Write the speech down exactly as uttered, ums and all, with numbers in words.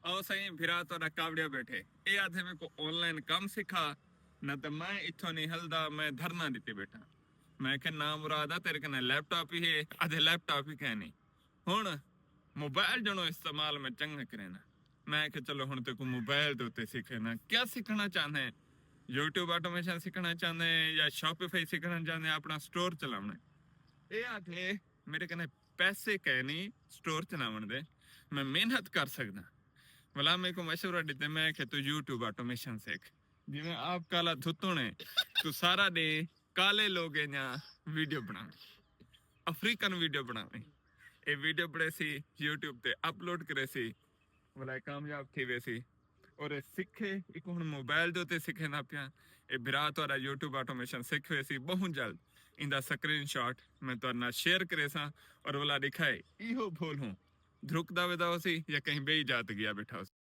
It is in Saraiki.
او سائیں، بھرا تہاݙا کاوڑیا ٻیٹھے، اے آدھے میکوں آن لائن کم سکھا، نہ تاں میں اتھوں نی ہلدا، میں دھرنا ݙتے ٻیٹھاں۔ میں آکھیا نامراد آ، تیݙے کنے لیپ ٹاپ ہی ہے؟ آدھے لیپ ٹاپ ہی کائنی۔ ہݨ موبائل جݨو استعمال میں چنڳا کرینداں۔ میں آکھیا چلو ہݨ تیکوں موبائل دے اتے سکھینداں۔ کیا سکھݨا چاہندیں؟ یوٹیوب آٹومیشن سکھݨا چاہندیں یا شاپیفائی سکھݨا چاہندیں، اپݨا سٹور چلاوݨا ہے؟ اے آکھے میݙے کنے پیسے کائنی سٹور چلاوݨ دے، میں محنت کر سڳداں۔ ولا میکوں مشورہ ݙتے، میں آکھیا توں یوٹیوب آٹومیشن سکھ۔ جیویں آپ کالا دھتوݨ ہے، توں سارا ݙینہہ کالے لوگیں دیاں ویڈیو بݨاویں، افریقن ویڈیو بݨاویں۔ اے ویڈیو بݨیسی، یوٹیوب تے اپلوڈ کریسی، ولا کامیاب تھی ویسی۔ اور اے سکھے، ایکوں ہݨ موبائل دے اتے سکھیندا پیاں۔ اے بھرا تہاݙا یوٹیوب آٹومیشن سکھ ویسی ٻہوں جلد۔ ایندا سکرین شاٹ میں تہاݙے نال شیئر کریساں اور ولا ݙکھائے ایہو بھول ہوں دھرکدا ویدا ہوسی یا کہیں ٻئی جاء تے ڳیا ٻیٹھا ہوسی۔